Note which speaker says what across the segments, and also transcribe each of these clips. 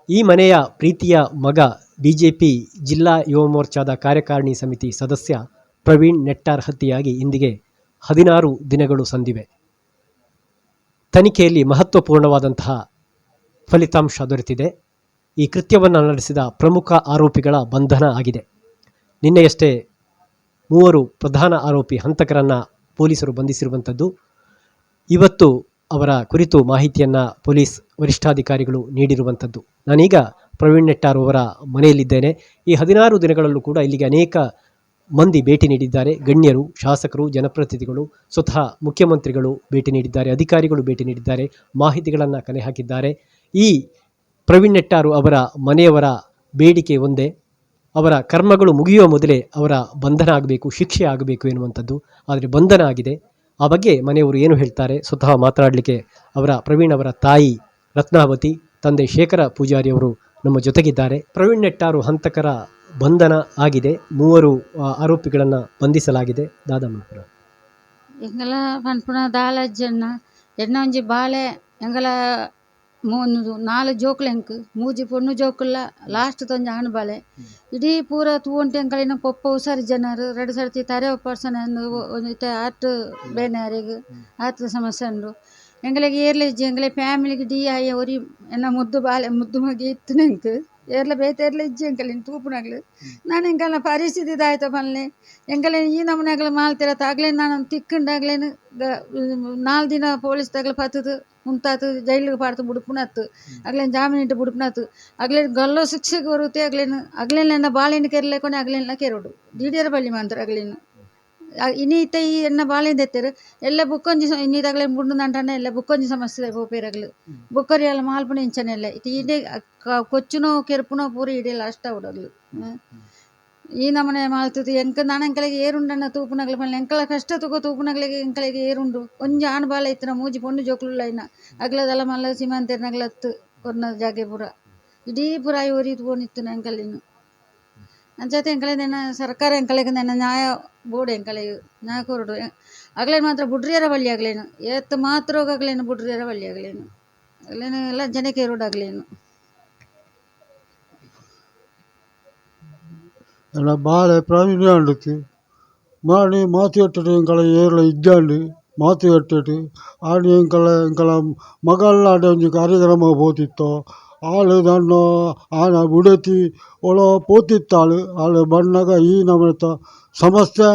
Speaker 1: ಈ ಮನೆಯ ಪ್ರೀತಿಯ ಮಗ ಬಿಜೆಪಿ ಜಿಲ್ಲಾ ಯುವ ಮೋರ್ಚಾದ ಕಾರ್ಯಕಾರಿಣಿ ಸಮಿತಿ ಸದಸ್ಯ ಪ್ರವೀಣ್ ನೆಟ್ಟಾರ್ ಹತ್ಯೆಯಾಗಿ ಇಂದಿಗೆ 16 ದಿನಗಳು ಸಂದಿವೆ. ತನಿಖೆಯಲ್ಲಿ ಮಹತ್ವಪೂರ್ಣವಾದಂತಹ ಫಲಿತಾಂಶ ದೊರೆತಿದೆ. ಈ ಕೃತ್ಯವನ್ನು ನಡೆಸಿದ ಪ್ರಮುಖ ಆರೋಪಿಗಳ ಬಂಧನ ಆಗಿದೆ. ನಿನ್ನೆಯಷ್ಟೇ ಮೂವರು ಪ್ರಧಾನ ಆರೋಪಿ ಹಂತಕರನ್ನು ಪೊಲೀಸರು ಬಂಧಿಸಿರುವಂಥದ್ದು. ಇವತ್ತು ಅವರ ಕುರಿತು ಮಾಹಿತಿಯನ್ನು ಪೊಲೀಸ್ ವರಿಷ್ಠಾಧಿಕಾರಿಗಳು ನೀಡಿರುವಂಥದ್ದು. ನಾನೀಗ ಪ್ರವೀಣ್ ನೆಟ್ಟಾರ್ ಅವರ ಮನೆಯಲ್ಲಿದ್ದೇನೆ. ಈ 16 ದಿನಗಳಲ್ಲೂ ಕೂಡ ಇಲ್ಲಿಗೆ ಅನೇಕ ಮಂದಿ ಭೇಟಿ ನೀಡಿದ್ದಾರೆ. ಗಣ್ಯರು, ಶಾಸಕರು, ಜನಪ್ರತಿನಿಧಿಗಳು, ಸ್ವತಃ ಮುಖ್ಯಮಂತ್ರಿಗಳು ಭೇಟಿ ನೀಡಿದ್ದಾರೆ, ಅಧಿಕಾರಿಗಳು ಭೇಟಿ ನೀಡಿದ್ದಾರೆ, ಮಾಹಿತಿಗಳನ್ನು ಕಲೆ ಹಾಕಿದ್ದಾರೆ. ಈ ಪ್ರವೀಣ್ ನೆಟ್ಟಾರು ಅವರ ಮನೆಯವರ ಬೇಡಿಕೆ ಒಂದೇ, ಅವರ ಕರ್ಮಗಳು ಮುಗಿಯುವ ಮೊದಲೇ ಅವರ ಬಂಧನ ಆಗಬೇಕು, ಶಿಕ್ಷೆ ಆಗಬೇಕು ಎನ್ನುವಂಥದ್ದು. ಆದರೆ ಬಂಧನ ಆಗಿದೆ. ಆ ಬಗ್ಗೆ ಮನೆಯವರು ಏನು ಹೇಳ್ತಾರೆ, ಸ್ವತಃ ಮಾತನಾಡಲಿಕ್ಕೆ ಅವರ ಪ್ರವೀಣ್ ಅವರ ತಾಯಿ ರತ್ನಾವತಿ, ತಂದೆ ಶೇಖರ ಪೂಜಾರಿ ಅವರು ನಮ್ಮ ಜೊತೆಗಿದ್ದಾರೆ. ಪ್ರವೀಣ್ ನೆಟ್ಟಾರು ಹಂತಕರ ಬಂಧನ ಆಗಿದೆ. ಮೂವರು ಆರೋಪಿಗಳನ್ನು ಬಂಧಿಸಲಾಗಿದೆ. ದಾದಮ್ಮನವರ
Speaker 2: ಎಂಕಲ ಪನ್ಪುನ ದಾಲ ಜನ ಎನ್ನ ಒಂಜಿ ಬಾಲೆ ಎಂಕಲ ಮೂನು ನಾಲ್ ಜೋಕುಲು ಎಂಕ್, ಮೂಜಿ ಪೊಣ್ಣು ಜೋಕುಲ್ಲ, ಲಾಸ್ಟ್ ಒಂಜಿ ಆಣ್ ಬಾಲೆ. ಇಡೀ ಪೂರ ತೂವೊಂಟು ಎಂಕಲಿನ ಪೊಪ್ಪ ಹುಷಾರು ಜನರು ರಡ್ಡ್ ಸರ್ತಿ ತರೆ ಆಪರೇಷನ್ ಇತ್ತೆ ಆತ್ ಬೇನೆ ಆರೆಗ್ ಆತ್ ಸಮಸ್ಯೆ ಉಂಡು. ಎಂಕಲೆಗ್ ಏರ್ಲ ಇಜ್ಜಿ. ಎಂಕಲೆ ಫ್ಯಾಮಿಲಿಗ್ ಇಡೀ ಆಯೆ ಒರಿ ಎನ್ನ ಮುದ್ದು ಬಾಲೆ, ಮುದ್ದು ಮಗೆ ಇತ್ತಿನ. ಎಂಕ್ ಏರ್ಲ ಬೇತೆ ಏರ್ಲ ಇಜ್ಜಿ. ಎಂಕಲೆನ್ ತೂಪುನಕ್ಲು ನಾನ್ ಎಂಕಲ್ನ ಪರಿಸ್ಥಿತಿ ದಾಯ್ತ ಪನ್ಲೆ? ಎಂಕಲೆನ್ ಈ ನಮೂನೆ ಮಾಲ್ತೆರ್ ಅಗ್ಲೆನ್ ನಾನ್ ತಿಕ್ಕುಂಡ ಅಗ್ಲೆನ್ 4 ದಿನ ಪೊಲೀಸ್ ದಕ್ಲು ಪತ್ತುದು ಉಂತಾತ್ ಜೈಲಿಗೆ ಪಾಡ್ದು ಬುಡ್ಪುನತ್ತು, ಅಗ್ಲೆನ್ ಜಾಮೀನಿಟ್ಟು ಬುಡ್ಪುನತ್ತು. ಅಗ್ಲೆನ್ ಗಲ್ಲೋ ಶಿಕ್ಷೆಗೆ ಬರುತ್ತೆ. ಅಗ್ಲೆನ್ ಅಗ್ಲೆನ್ ಎನ್ನ ಬಾಲೆನ್ ಕೆರ್ಲೆಕೊನೆ ಅಗ್ಲೆನ್ಲ ಕೆರೊಡು ದೀಡಿಯರ ಬಲ್ಲಿ ಮಾಂತ್ರ ಅಗ್ಲೆನ್. ಇನಿ ಇತ್ತೆ ಈ ಎನ್ನ ಬಾಲೆನ್ ದೆತ್ತೆರ್ ಎಲ್ಲ ಬೊಕ್ಕೊಂಜಿ ಇನಿ ಅಗ್ಲೆನ್ ಬುಡ್ಡು ಎಲ್ಲ ಬೊಕ್ಕೊಂಜಿ ಸಮಸ್ಯೆ ಪೋಪೆರ್ ಅಗ್ಲು. ಬೊಕ್ಕರಿಯಲ್ಲ ಮಾಲ್ಪುನ ಇಂಚನೆಲ್ಲ ಇತ್ತೆ ಇಡೆ ಕೊಚ್ಚುನೋ ಕೆರ್ಪುನೋ ಪೂರ ಇಡೀ ಲಾಸ್ಟ್ ಆವೊಡು ಅಗ್ಲು. ಈ ನಮೂನೆ ಮಾಲ್ತುದು ಎಂಕ್ ನನ ಎಂಕಲೆಗ್ ಏರುಂಡಣ್ಣ ತೂಪುನಕ್ಲು ಪನ್ಲೆ? ಎಂಕಲ ಕಷ್ಟ ತೂಕ ತೂಪುನಕ್ಲೆಗ್ ಎಂಕಲೆಗ್ ಏರುಂಡು? ಒಂಜಿ ಆಣ್ ಬಾಲೆ ಇತ್ತಿನ, ಮೂಜಿ ಪೊಣ್ಣು ಜೋಕುಲು ಐನ. ಅಗ್ಲದಲ್ಲ ಮಲ್ಲ ಸೀಮಂತೆರ್ನಗ್ಲ ಅತ್ತ್ ಕೊರ್ನ ಜಾಗೆ ಪೂರ ಇಡೀ ಪೂರ ಆಯ್ ಒರಿ ತೂವೊಂದಿತ್ತಿನ ಎಂಕಲೆನ್. ಅಂಚಾತ್ ಎಂಕಲೆಗ್ ಸರ್ಕಾರ ಎಂಕಲೆಗ್ ನೆನ ನ್ಯಾಯ ಬೋಡು, ಎಂಕಲೆಗ್ ನ್ಯಾಯ ಕೊರೊಡು. ಅಗ್ಲೆನ್ ಮಾತ್ರ ಬುಡ್ರಿಯರ ಬಲ್ಲಿ. ಅಗ್ಲೆನ್ ಏತ್ ಮಾತ್ರೊಗ್ ಅಗ್ಲೆನ್ ಬುಡ್ರಿಯರ ಬಲ್ಲಿ. ಅಗ್ಲೆನ್ ಅಗ್ಲೆನ್ ಎಲ್ಲ ಜನಕ್ಕೆ ಏರೋಡು ಅಗ್ಲೆನ್.
Speaker 3: ಎನ್ನ ಬಾಲೆ ಪ್ರವೀಣ್ ಆಂಡುತ್ತು ಮಾಣಿ ಮಾತು ಎಟ್ಟಡು ಎಂಕಲ ಏರ್ಲ ಇಜ್ಜಾಂಡ್ ಮಾತು ಎಟ್ಟೆಟ್ ಆಣಿ ಎಂಕಲ ಎಂಕಲ ಮಗಲ್ನಾಡೆ ಒಂಜಿ ಕಾರ್ಯಕ್ರಮ ಪೋತಿತ್ತೋ. ಆಳು ನನ್ನ ಆನ ಬುಡೆತಿ ಓಲೋ ಪೋತಿತ್ತಾಳು. ಆಳು ಬನ್ನಗ ಈ ನಮತ ಸಮಸ್ಯೆ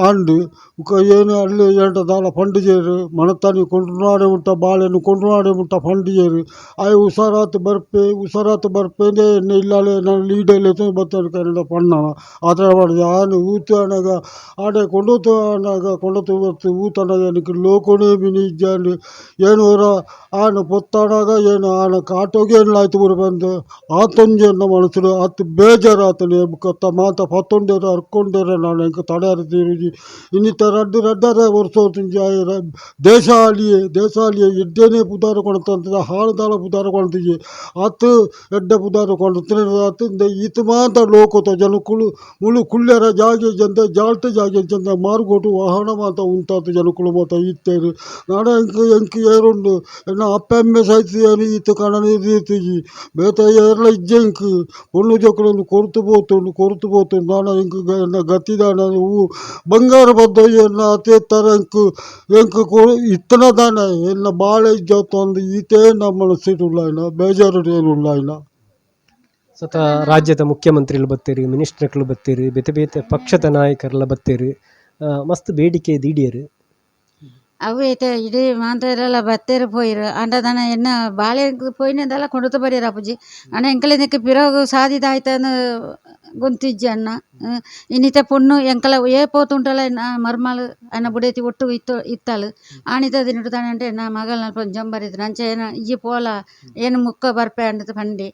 Speaker 3: ಆಂಡ್. ಬೊಕ ಏನು ಅಲ್ಲಿ ಎಂಟ ದಾಲ ಪಂಡಿಜೆರ್ ಮನತಾನಿ ಕೊಂಡುನಾಡೆ ಮುಟ್ಟ ಬಾಲೆನ್ ಕೊಂಡುನಾಡೆ ಮುಟ್ಟ ಪಂಡಿಜೆರ್. ಆಯೆ ಹುಷಾರಾತ್ ಬರ್ಪೆ, ಹುಷಾರಾತ್ ಬರ್ಪೆಂದೇ ಎನ್ನ ಇಲ್ಲಾಲೆ ಎನ್ನ ಲೀಡರ್ ಲೆತ್ತೊಂದು ಬತ್ತೇರ್ ಕನ್ನಡ ಪಣ್ಣನ ಆ ಥರ ಪಾಡ್ದ್ ಆನ್ ಊತು ಆನಗ ಆಡೆ ಕೊಂಡೋತು ಆನಗ ಕೊಂಡೋತು ಬತ್ತು ಊತನಾಗ ಎಂಕ್ ಲೋಕೊನೇ ಮಿನಿ ಇಜ್ಜಾಂಡ್. ಏನ್ ಒರ ಆನ್ ಪೊತ್ತಾಡಾಗ ಏನು ಆನ ಕಾಟೊಗು ಏನ್ಲ ಆಯ್ತು ಪೂರ ಪಂದ್ ಆತೊಂಜಿ ಎನ್ನ ಮನಸ್ಸುಡು ಆತ್ ಬೇಜಾರಾತುಂಡು. ಬೊಕ ಮಾತ ಪತ್ತೊಂಡೆರ್ ಅರ್ಕೊಂಡೆರ್ ನಾನು ಎಂಕ್ ತಡೆಯರೆ ತೀರುಜಿ. ಇನ್ನಿತ ರಡ್ಡ್ ರಡ್ಡರೆ ವರ್ಸೊರ್ದಿಂಚಿ ಆಯೆ ದೇಶ ಆಳಿಯೆ, ದೇಶ ಆಳಿಯೆ. ಎಡ್ಡೆನೆ ಪುದಾರ್ ಕೊನತಂತ ಹಾಳು ದಾಲ ಪುದಾರ್ ಕೊನತಿಜಿ. ಆತ್ ಎಡ್ಡೆ ಪುದಾರ್ ಕೊನತಿನ ಈತ್ ಮಾತ ಲೋಕೊತ ಜನಕುಲು ಮುಲು ಕುಲ್ಯರ ಜಾಗೆ ಇಜ್ಜಂದೆ, ಜಾಲ್ಟ್ ಜಾಗೆ ಇಜ್ಜಂದೆ, ಮಾರ್ಗೊಟು ವಾಹನ ಮಾತ ಉಂತಾತ್ ಜನಕುಲು ಮಾತ ಇತ್ತೆರ್. ನನ ಎಂಕ್ ಎಂಕ್ ಏರುಂಡು? ಎನ್ನ ಅಪ್ಪೆ ಅಮ್ಮೆ ಸೈತ್ ಈತ್ ಕಣನ್ ದೀತಿಜಿ. ಬೇತೆ ಏರ್ಲ ಇಜ್ಜಿ ಎಂಕ್. ಪೊಣ್ಣು ಜೋಕುಲು ಕೊರ್ತು ಪೋತುಂಡು, ಕೊರ್ತು ಪೋತುಂಡು. ನನ ಎಂಕ್ ಎನ್ನ ಗತಿ ದಾನೆ? ಒವು ಬಂಗಾರ ಪದ್ದೋಯಿ ಎನ್ನ ಅತೆ ತರ ಎಂಕ್ ಎಂಕ್ ಇತ್ತನ ದಾನೆ? ಎನ್ನ ಬಾಳೆ ಇಜ್ಜತ್ತೊಂದು ಈತೇ ನಮ್ಮ ಮನಸ್ಸಿಡ್ ಉಲ್ಲಾಯಿನ ಬೇಜಾರುಡು ಏನು ಉಲ್ಲಾಯಿನ.
Speaker 1: ಸ್ವತಃ ರಾಜ್ಯದ ಮುಖ್ಯಮಂತ್ರಿಲು ಬತ್ತೆರ್, ಮಿನಿಸ್ಟರ್ಗಳು ಬತ್ತೆರ್, ಬೇತೆ ಬೇತೆ ಪಕ್ಷದ ನಾಯಕರೆಲ್ಲ ಬತ್ತೆರ್, ಮಸ್ತ್ ಬೇಡಿಕೆ ದೀಡಿಯರ್.
Speaker 2: ಅವು ಇತ್ತೆ ಇಡೀ ಮಾಂತೆರೆಲ್ಲ ಬತ್ತೆರ್ ಪೋಯೆರ್. ಆಂಡ ದಾನ ಎನ್ನ ಬಾಲೆಗ್ ಪೋಯಿನದಲ್ಲ ಕೊಂಡುತ ಬರ್ಯೆರ್ ಆಪುಜಿ ಆಂಡ ಎಂಕಲೆನಕ್ಕೆ ಪಿರವು ಸಾದಿ ದಾಯ್ತಂದ್ ಗೊಂತಿಜ್ಜಿ ಅಣ್ಣ. ಇನ್ನಿತ ಪೊಣ್ಣು ಎಂಕಲ ಏಪ ಪೋತುಂಟಲ ಎನ್ನ ಮರ್ಮಲ್ ಆಯನ ಬುಡೇತಿ ಒಟ್ಟುಗು ಇತ್ತು ಇತ್ತಾಲ್. ಆನಿದ ದಿನೊಟು ದಾನೆ ಎನ್ನ ಮಗಲ್ನ ಅಲ್ಪ ಜಂಬರಿದ್ರು. ಅಂಚ ಏನ ಇಜ್ಜಿ ಪೋಲ ಏನ್ ಮುಕ್ಕ ಬರ್ಪೆ ಅಂದ್ ಪಂಡೆ.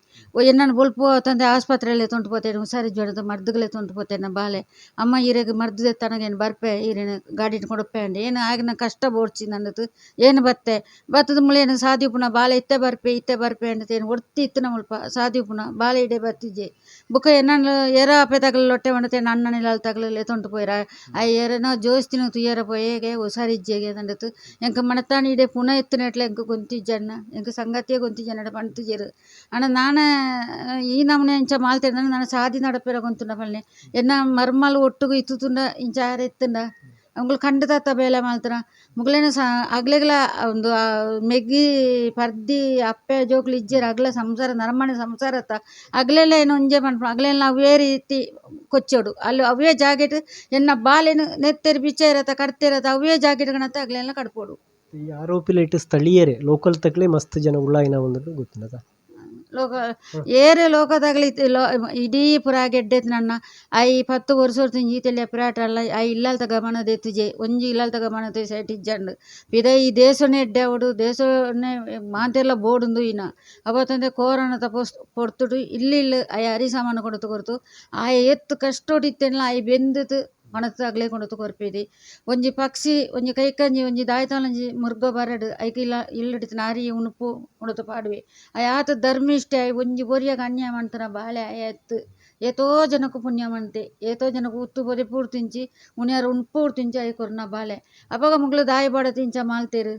Speaker 2: ಎನ್ನನ್ ಬೊಲ್ಪು ಅತ್ತಂದೆ ಆಸ್ಪತ್ರೆಲೆ ತೊಂಟು ಪೋತೇನೆ, ಹುಷಾರಿಜ್ಜಿ ಮರ್ದುಗಲೆ ತೊಂಟು ಪೋತೇನೆ. ಬಾಲೆ ಅಮ್ಮ ಈರೆಗ್ ಮರ್ದು ದೆತ್ತನಗ ಏನ್ ಬರ್ಪೆ, ಈರೆನ ಗಾಡಿಡ್ ಕೊಡಪೆ ಅಂಡೆ. ಏನು ಆಗಿನ ಕಷ್ಟ. ಬೋಡ್ಚಿ ನನ್ನದು ಏನು ಬತ್ತೆ ಬತ್ತದ ಮುಳೇನು ಸಾದಿ ಪುನ ಬಾಳೆ ಇತ್ತೆ ಬರ್ಪೆ ಇತ್ತೆ ಬರ್ಪೆ ಅಂಡತೇನು ಒರ್ತಿ ಇತ್ತಿನ ಮುಲ್ಪ ಸಾದಿ ಪುನ ಬಾಳೆ ಇಡೆ ಬತ್ತಿಜೆ. ಬೊಕ ಎನ್ನನ್ ಏರ ಅಪ್ಪೆ ತಗಲು ಲೊಟ್ಟೆ వండತೇನು ಅಣ್ಣನ ಇಲ್ಲಲ್ ತಗಲು ಲೆತೊಂಟು ಪೋಯಿರ ಆ ಏರನ ಜೋಸ್ತಿನ ತುಯ್ಯರ ಪೋಯೇಗೆ ಹುಷಾರಿಜ್ಜೆಗೆ ದಂಡತು ಎಂಕ ಮಣತಾನಿ ಇಡೆ ಪುನ ಎತ್ತಿನಟ್ಲೆ ಎಂಕ ಗೊಂತಿಜ್ಜಣ್ಣ ಎಂಕ ಸಂಗತಿಯೇ ಗೊಂತಿಜ್ಜಣ್ಣ ಪಂತುಜೆರು. ಅಣ್ಣ ನಾನ ಈ ನಮೂನೆ ಇಂಚ ಮಾಲ್ತೇನೆ ನಾನು ಸಾದಿ ನಡಪೆರ ಗೊಂತುಂಡ ಪಲ್ನೆ ಎನ್ನ ಮರ್ಮಲ್ ಒಟ್ಟುಗು ಇತ್ತುಂಡ ಇಂಚ ಆರ ಎತ್ತುಂಡ ಅಂಗುಲು ಕಂಡು ತಾತ ಬೇಲೆ ಮಾಲ್ತನ ಮುಗ್ಲೇನ ಸಾ ಅಗ್ಲೆಗ್ಲ ಒಂದು ಮೆಗ್ಗಿ ಪರ್ದಿ ಅಪ್ಪೆ ಜೋಕ್ಲು ಇಜ್ಜೆರ್ ಅಗ್ಲ ಸಂಸಾರ ನರಮನೆ ಸಂಸಾರ ಅತ್ತ ಅಗ್ಲೆಲ್ಲ ಏನು ಒಂಜೆ ಪನ್ಪುನ ಅಗ್ಲೆಲ್ಲ ಅವೇ ರೀತಿ ಕೊಚ್ಚೋಡು ಅಲ್ಲಿ ಅವೇ ಜಾಗೆಟ್ ಎನ್ನ ಬಾಲೆನು ನೆತ್ತೆರ್ ಬಿಚ್ಚೈರತ ಕಡ್ತೆರತ ಅವೇ ಜಾಗೆಟ್ ಗಣತ ಅಗ್ಲೆಲ್ಲ ಕಡ್ಪೋಡು.
Speaker 1: ಈ ಆರೋಪಿಲೇಟ್ ಸ್ಥಳೀಯರೇ ಲೋಕಲ್ ತಕ್ಲೆ ಮಸ್ತ್ ಜನ ಉಳ್ಳಾಯಿನ ಒಂದು ಗೊತ್ತಿಲ್ಲದ
Speaker 2: ಲೋಕ ಏರೆ ಲೋಕದಾಗಲಿ ಲೋ ಇಡೀ ಪುರ ಗೆಡ್ಡೆತ್ ನನ್ನ I 10 ವರ್ಷ ಈತೆಲ್ಲ ಪುರಾಟಲ್ಲ I ಇಲ್ಲಲ್ತ ಗಮನ ದೆತ್ತುಜೆ ಒಂಜಿ ಇಲ್ಲಲ್ತ ಗಮನ ಸೈಟ್ ಇಜ್ಜಂಡ್ ಪಿದ ಈ ದೇಶನೇ ಎಡ್ಡೆ ಅವಡು ದೇಶನೇ ಮಾತೆಲ್ಲ ಬೋಡುಂದು ಇನ ಅವತ್ತಂದೆ ಕೋರೋಣದ ಪೊಸ್ ಪೊರ್ತುಡು ಇಲ್ಲಿ ಇಲ್ಲ I ಅರಿ ಸಾಮಾನು ಕೊಡ್ತು ಕೊರ್ತು ಆಯ ಎತ್ತು ಕಷ್ಟೋಡಿತ್ತೆಲ್ಲ I ಬೆಂದದು ಮಣತ್ತಾಗಲೇ ಕೊಡತು ಕೊರ್ಪೇದಿ. ಒಂಜಿ ಪಕ್ಷಿ ಒಂಜಿ ಕೈಕಂಜಿ ಒಂಜಿ ದಾಯ್ತಾಲಂಜಿ ಮುರ್ಗ ಬರಡು ಐಕ್ ಇಲ್ಲ ಇಲ್ಲಡಿತ್ ನಾರಿ ಉಣುಪು ಉಣತು ಪಾಡುವೆ. ಆಯ ಆತ ಧರ್ಮಿಷ್ಠೆ ಆಯ್ ಒಂಜಿ ಬೊರಿಯಾಗ ಅನ್ಯಾಯ ಮಾಡ್ತಾನ ಬಾಳೆ ಆಯತ್ತು ಏತೋ ಜನಕ್ಕೂ ಪುಣ್ಯ ಮಂತೆ ಏತೋ ಜನಕ್ಕೂ ಉತ್ತು ಬೊರಿ ಪೂರ್ತಿಂಚಿ ಉಣಿಯಾರ ಉಣ್ಪು ತಿಂಚಿ I ಕೊರ್ನ ಬಾಳೆ ಅಪಗ ಮುಗ್ಲು ದಾಯಿ ಬಾಡ ತಿಂಚ ಮಾಲ್ತೇರು.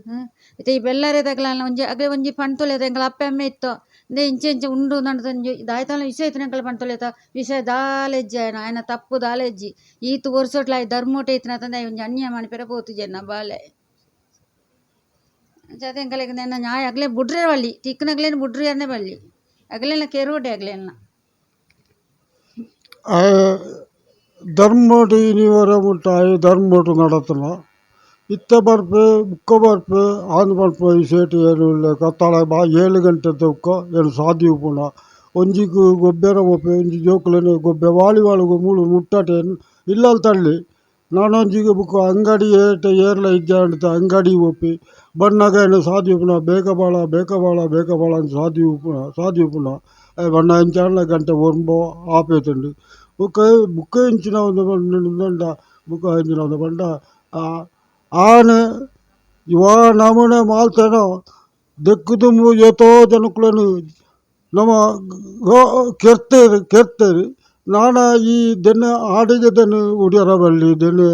Speaker 2: ಇತ್ತೆ ಈ ಬೆಳ್ಳಾರೆ ತಗಲ ಒಂಜಿ ಅಗ್ಲೆ ಒಂಜಿ ಪಣ್ತೊಲೆ ಎಂಕಲ ಅಪ್ಪೆ ಅಮ್ಮೆ ಇತ್ತೋ ಇಂದೆ ಇಂಚೆ ಇಂಚೆ ಉಂಡು ನಂದು ದಾಯ್ತಾಲ ವಿಷಯ ಇತ್ತು ಎಂಕಲ ಪಣ್ತೊಲೆತ ವಿಷಯ ದಾಲೆಜ್ಜಿ ಆಯನ ಆಯನ ತಪ್ಪು ದಾಲೆಜ್ಜಿ ಈತು ವರ್ಷಟ್ಲ ಆಯ್ ಧರ್ಮೋಟೆ ಇತ್ತಿನ ತಂದೆ ಒಂಜಿ ಅನ್ಯಾಯ ಮನ್ಪೆರೆ ಪೋತುಜೆನ್ನ ಬಾಲೆ. ಅಂಚಾದ್ ಎಂಕಲೆಗ್ ನೆನ್ನ ನ್ಯಾಯ ಅಗ್ಲೆ ಬುಡ್ರೆ ಬಲ್ಲಿ ತಿಕ್ಕನಗ್ಲೇನು ಬುಡ್ರಿಯನ್ನೇ ಬಲ್ಲಿ ಅಗ್ಲೆನ ಕೆರೋಡೆ ಅಗ್ಲೆನ.
Speaker 3: ಆಯೆ ಧರ್ಮೋಟು ಇನಿವರ ಮುಟ್ಟ ಆಯೆ ಧರ್ಮೋಟು ನಡತನ ಇತ್ತೆ ಬರ್ಪೆ ಬುಕ್ಕ ಬರ್ಪೆ ಆನ್ ಪನ್ಪ ಈ ಸೇಟು ಏನು ಇಲ್ಲ ಕತ್ತಾಳ ಬಾ 7 ಗಂಟೆ ತಕ್ಕ ಏನು ಸಾದಿ ಉಪ್ಪುನ ಒಂಜಿಗ್ ಗೊಬ್ಬೆರ ಪೋಪೆ ಒಂಜಿ ಜೋಕುಲೆನ ಗೊಬ್ಬೆ ವಾಲಿ ವಾಲಿಗ್ ಮೂಲು ಮುಟ್ಟಾಟೆ ಇಲ್ಲಲ್ ತಳ್ಳಿ ನಾನೊಂಜಿಗ್ ಬುಕ್ಕ ಅಂಗಡಿ ಏಟ ಏರ್ಲ ಇಜ್ಜಾಂಡ ಅಂಗಡಿ ಪೋಪಿ ಬನ್ನಗ ಏನು ಸಾದಿ ಉಪ್ಪುನ ಬೇಗ ಬಾಳ ಬೇಗ ಬಾಳ ಬೇಗ ಬಾಳ ಅಂದ್ ಸಾದಿ ಉಪ್ಪುನ ಸಾದಿ ಉಪ್ಪುನ ಬಣ್ಣ ಇಂಚಾಂಡ ಗಂಟೆ ಒರ್ಂಬ ಆಪೇತುಂಡು. ಬುಕ್ಕ ಬುಕ್ಕ ಇಂಚಿನ ಒಂದು ಪಂಡ ಬುಕ್ಕ ಇಂಚಿನ ಒಂದು ಪಂಡ ಆನೆ ಇವ ನಮೂನೆ ಮಾಲ್ತೇನೋ ದೆಕ್ಕುದುಂಬು ಏತೋ ಜನಕುలను ನಮ ಕೆರ್ತೇರು ಕೆರ್ತೇರು. ನಾನ ಈ ದೆನ್ನ ಆಡಿಗೆ ದೆನ್ನು ಉಡಿಯರ ಬಲ್ಲಿ ದೆನ್ನು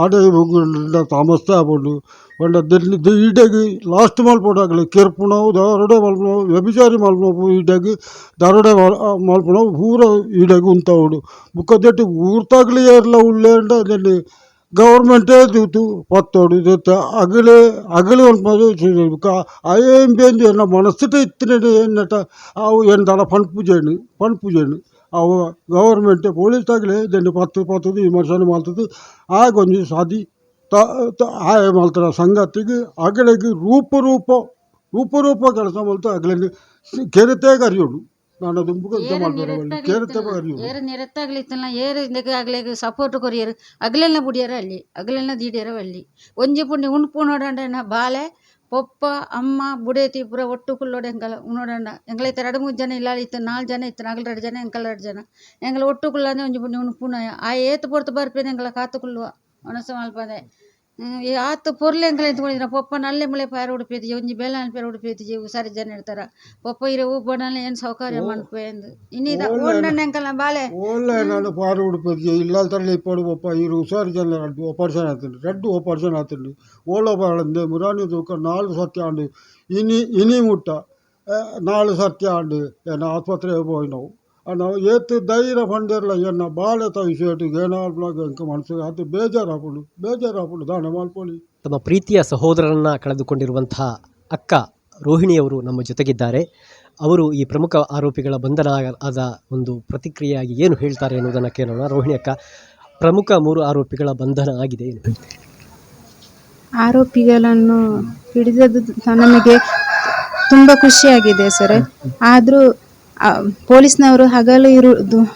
Speaker 3: ಆಡಿಗೆ ಹೋಗುಂಡ ತಾಮಸ್ತೆ ಆಪುಂಡು ಪಂಡ ದೆನ್ನಿ ಈಡೆಗ್ ಲಾಸ್ಟ್ ಮಲ್ಪೊಡಾಗಲಿ ಕೆರ್ಪುನವು ದರೋಡೆ ಮಲ್ಪುನವು ವ್ಯಭಿಚಾರಿ ಮಲ್ಪುನವು ಈಡೆಗ್ ದರೋಡೆ ಮಲ್ಪುನವು ಪೂರ ಈಡೆಗ್ ಉಂತಾವೊಡು. ಬುಕ್ಕ ದೆಟ್ಟಿ ಊರ್ತಾಗ್ಲಿ ಏರ್ಲ ಉಲ್ಲೇಂಡ ದೆನ್ನಿ ಗೌರ್ಮೆಂಟೇ ತೂತು ಪತ್ತೊಡು ದೆತ್ತ ಅಗಲೆ ಅಗಲೆ ಮನ್ಪುನ ಬುಕ್ಕ ಅಯೇಂ ಬೇಂದು ಎನ್ನ ಮನಸ್ಸುಟು ಇತ್ತಿನ ಎನ್ನಟ ಅವು ಎಂದಾಲ ಪನ್ಪುಜೆನ್ ಪನ್ಪುಜೆನ್ ಅವು ಗೌರ್ಮೆಂಟ್ ಪೊಲೀಸ್ ತಾಗಲಿ ದೆನ್ನಿ ಪತ್ತು ಪತ್ತುದು ವಿಮರ್ಶನೆ ಮಲ್ತುದು ಆಗೊಂಜಿ ಸಾದಿ ಆಯೆ ಮಲ್ತನ ಸಂಗತಿಗ್ ಅಗಲೆಗ್ ರೂಪ ರೂಪ ರೂಪ ರೂಪ ಕೆಲಸ ಮಲ್ತು ಅಗಲೆನ್ ಕೆರೆತೇ ಕರಿಯೊಡು ನಾನ ದುಂಬುಗು ಇಂಚ
Speaker 2: ಏರ್
Speaker 3: ಮಲ್ಪೆರೆ ಬಲ್ಲಿ ಕೆರೆತೆ ಕರಿಯೊಡು.
Speaker 2: ಏರ್ ನಿರತ್ತಾಗ್ಲಿ ಇತ್ತಲ್ಲ ಏರ್ ಇಂದೆಕ್ ಅಗ್ಲೆಗ್ ಸಪೋರ್ಟ್ ಕೊರಿಯರ್ ಅಗ್ಲೆಲ್ನ ಬುಡಿಯರ ಅಲ್ಲಿ ಅಗ್ಲೆಲ್ನ ದೀಡಿಯರ ಅಲ್ಲಿ ಒಂಜಿ ಪುಂಡಿ ಉಣ್ಪು ನೋಡಂಡ ಬಾಲೆ ಪೊಪ್ಪ ಅಮ್ಮ ಬುಡೇತಿ ಪೂರ ಒಟ್ಟು ಕುಲ್ಲೋಡು ಎಂಕಲ ಉಣೋಡಂಡ ಎಂಕಲ ಇತ್ತೆ 2 3 ಜನ ಇಲ್ಲಾಲ್ ಇತ್ತು 4 ಜನ ಇತ್ತು ಅಗಲ 2 ಜನ ಎಂಕಲ 2 ಜನ ಎಂಕಲ ಒಟ್ಟು ಕುಲ್ಲಂದೆ ಒಂಜಿ ಪುಂಡಿ ಉಣ್ಪುನ ಆ ಏತ್ ಪೊರ್ತು ಬರ್ಪೇನೆ ಎಂಕಲ ಕಾತು ಕುಲ್ಲುವ ಒಣಸು ಮಲ್ಪಂದೆ. ಈ ಆತ್ ಪೊರ್ಲು ಎಂಕಲ ಎಂತ ಪೊಪ್ಪ ನಲ್ಲೆ ಮುಳೆ ಪಾರ ಉಡುಪೇತಿ ಒಂಜಿ ಬೇಲೆ ಅನ್ಪೇರ ಉಡುಪೇತಿ ಹುಷಾರಿ ಜನ ಇರ್ತಾರ ಪೊಪ್ಪ ಇರೆ ಊಬಡಲ್ಲ ಏನು ಸೌಕರ್ಯ ಮನ್ಪೆ ಎಂದು ಇನ್ನಿದ ಓಂಡಣ್ಣ ಎಂಕಲ್ನ ಬಾಲೆ
Speaker 3: ಓಲ್ಲ ನಾನು ಪಾರು ಉಡುಪಿ ಇಲ್ಲಾಲ್ ತರಲಿ ಇಪ್ಪಡು ಪೊಪ್ಪ ಇರು ಹುಷಾರು ಜನ ರಡ್ಡು ಆಪರೇಷನ್ ಆತುಂಡು ರಡ್ಡು ಆಪರೇಷನ್ ಆತುಂಡು ಓಲ ಬಾಳಂದೆ ಮುರಾನಿ ತೂಕ 4 ಸರ್ತಿ ಆಂಡು ಇನಿ ಇನಿ ಮುಟ್ಟ 4 ಸರ್ತಿ ಆಂಡು ಎನ್ನ ಆಸ್ಪತ್ರೆ ಪೋಯಿನವು ನಾವು ಏತ್ ಧೈರ್ಯ ಪಂಡೆರ್ಲ ಎನ್ನ ಬಾಲೆತ ವಿಷಯಟ್ ಏನಾಲ್ಪುನಗ ಎಂಕ್ ಮನಸ್ಸು ಆತ್ ಬೇಜಾರಾಪುಂಡು ಬೇಜಾರಾಪುಂಡು ದಾನೆ ಮಲ್ಪೊಲಿ.
Speaker 1: ತಮ್ಮ ಪ್ರೀತಿಯ ಸಹೋದರರನ್ನ ಕಳೆದುಕೊಂಡಿರುವಂತಹ ಅಕ್ಕ ರೋಹಿಣಿಯವರು ನಮ್ಮ ಜೊತೆಗಿದ್ದಾರೆ. ಅವರು ಈ ಪ್ರಮುಖ ಆರೋಪಿಗಳ ಬಂಧನ ಆದ ಒಂದು ಪ್ರತಿಕ್ರಿಯೆಯಾಗಿ ಏನು ಹೇಳ್ತಾರೆ ಎನ್ನುವುದನ್ನು ಕೇಳೋಣ. ರೋಹಿಣಿ ಅಕ್ಕ, ಪ್ರಮುಖ 3 ಆರೋಪಿಗಳ ಬಂಧನ ಆಗಿದೆ, ಏನು ಹೇಳ್ತೀರಿ?
Speaker 4: ಆರೋಪಿಗಳನ್ನು ಹಿಡಿದದ್ದು ನಮಗೆ ತುಂಬ ಖುಷಿಯಾಗಿದೆ ಸರ್. ಆದರೂ ಪೊಲೀಸ್ನವರು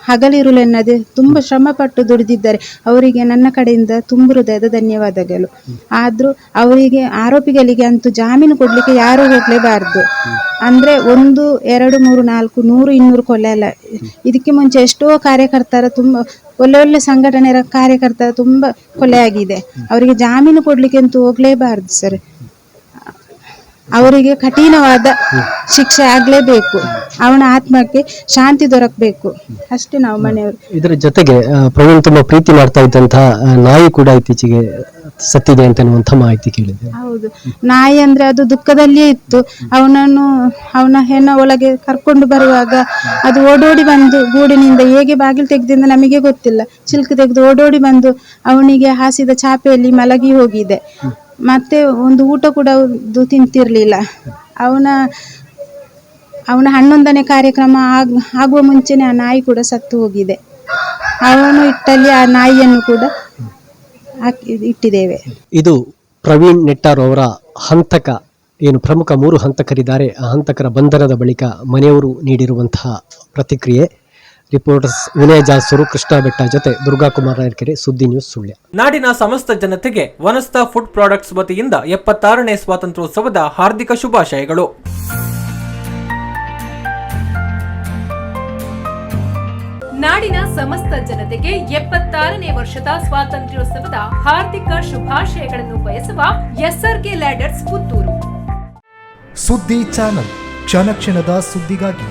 Speaker 4: ಹಗಲಿರುಳೆನ್ನದೆ ತುಂಬ ಶ್ರಮಪಟ್ಟು ದುಡಿದಿದ್ದಾರೆ. ಅವರಿಗೆ ನನ್ನ ಕಡೆಯಿಂದ ತುಂಬ ಹೃದಯದ ಧನ್ಯವಾದಗಳು. ಆದರೂ ಅವರಿಗೆ ಆರೋಪಿಗಳಿಗೆ ಅಂತೂ ಜಾಮೀನು ಕೊಡಲಿಕ್ಕೆ ಯಾರೂ ಹೋಗಲೇಬಾರ್ದು. ಅಂದರೆ 1 2 3 4 100 200 ಕೊಲೆ ಅಲ್ಲ, ಇದಕ್ಕೆ ಮುಂಚೆ ಎಷ್ಟೋ ಕಾರ್ಯಕರ್ತರ ತುಂಬ ಒಳ್ಳೆ ಒಳ್ಳೆ ಸಂಘಟನೆಯ ಕಾರ್ಯಕರ್ತರ ತುಂಬ ಕೊಲೆ ಆಗಿದೆ. ಅವರಿಗೆ ಜಾಮೀನು ಕೊಡಲಿಕ್ಕೆ ಅಂತೂ ಹೋಗಲೇಬಾರ್ದು ಸರ್. ಅವರಿಗೆ ಕಠಿಣವಾದ ಶಿಕ್ಷೆ ಆಗಲೇಬೇಕು. ಅವನ ಆತ್ಮಕ್ಕೆ ಶಾಂತಿ ದೊರಕಬೇಕು ಅಷ್ಟೇ ನಾವು ಮನೆಯವರು.
Speaker 1: ಇದರ ಜೊತೆಗೆ ಪ್ರವೀಣ್ ತುಂಬಾ ಪ್ರೀತಿ ಮಾಡ್ತಾ ಇದ್ದಂತಹ ನಾಯಿ ಕೂಡ ಇತ್ತೀಚೆಗೆ ಸತ್ತಿದೆ ಅಂತ ಅನ್ನುವಂಥ ಮಾಹಿತಿ ಕೇಳಿದೆ.
Speaker 4: ಹೌದು, ನಾಯಿ ಅಂದ್ರೆ ಅದು ದುಃಖದಲ್ಲಿಯೇ ಇತ್ತು. ಅವನನ್ನು ಅವನ ಹೆಣ ಒಳಗೆ ಕರ್ಕೊಂಡು ಬರುವಾಗ ಅದು ಓಡೋಡಿ ಬಂದು ಗೂಡಿನಿಂದ ಹೇಗೆ ಬಾಗಿಲು ತೆಗೆದಿಂದ ನಮಗೆ ಗೊತ್ತಿಲ್ಲ, ಚಿಲ್ಕು ತೆಗೆದು ಓಡೋಡಿ ಬಂದು ಅವನಿಗೆ ಹಾಸಿದ ಚಾಪೆಯಲ್ಲಿ ಮಲಗಿ ಹೋಗಿದೆ. ಮತ್ತೆ ಒಂದು ಊಟ ಕೂಡ ಅದು ತಿಂತಿರ್ಲಿಲ್ಲ. ಅವನ ಅವನ 11ನೇ ಕಾರ್ಯಕ್ರಮ ಆಗುವ ಮುಂಚೆನೆ ಆ ನಾಯಿ ಕೂಡ ಸತ್ತು ಹೋಗಿದೆ. ಅವನು ಇಟ್ಟಲ್ಲಿ ಆ ನಾಯಿಯನ್ನು ಕೂಡ ಹಾಕಿ ಇಟ್ಟಿದ್ದೇವೆ.
Speaker 1: ಇದು ಪ್ರವೀಣ್ ನೆಟ್ಟಾರ್ ಅವರ ಹಂತಕ ಏನು ಪ್ರಮುಖ 3 ಹಂತಕರಿದ್ದಾರೆ, ಆ ಹಂತಕರ ಬಂಧನದ ಬಳಿಕ ಮನೆಯವರು ನೀಡಿರುವಂತಹ ಪ್ರತಿಕ್ರಿಯೆ. ರಿಪೋರ್ಟರ್ಸ್ ವಿನಯ್ ಜಾಸೂರು, ಕೃಷ್ಣ ಬೆಟ್ಟ ಜೊತೆ ದುರ್ಗಾ ಕುಮಾರ್ ನಾಯರ್ಕೆರೆ, ಸುದ್ದಿ ನ್ಯೂಸ್, ಸುಳ್ಯ.
Speaker 5: ನಾಡಿನ ಸಮಸ್ತ ಜನತೆಗೆ ವನಸ್ತ ಫುಡ್ ಪ್ರಾಡಕ್ಟ್ಸ್ ವತಿಯಿಂದ 76ನೇ ಸ್ವಾತಂತ್ರ್ಯೋತ್ಸವದ ಹಾರ್ದಿಕ ಶುಭಾಶಯಗಳು.
Speaker 6: ನಾಡಿನ ಸಮಸ್ತ ಜನತೆಗೆ 76ನೇ ವರ್ಷದ ಸ್ವಾತಂತ್ರ್ಯೋತ್ಸವದ ಹಾರ್ದಿಕ ಶುಭಾಶಯಗಳನ್ನು ಬಯಸುವ ಎಸ್ಆರ್ಕೆ ಲ್ಯಾಡರ್ಸ್ ಪುತ್ತೂರು.
Speaker 7: ಸುದ್ದಿ ಚಾನಲ್, ಕ್ಷಣ ಕ್ಷಣದ ಸುದ್ದಿಗಾಗಿ.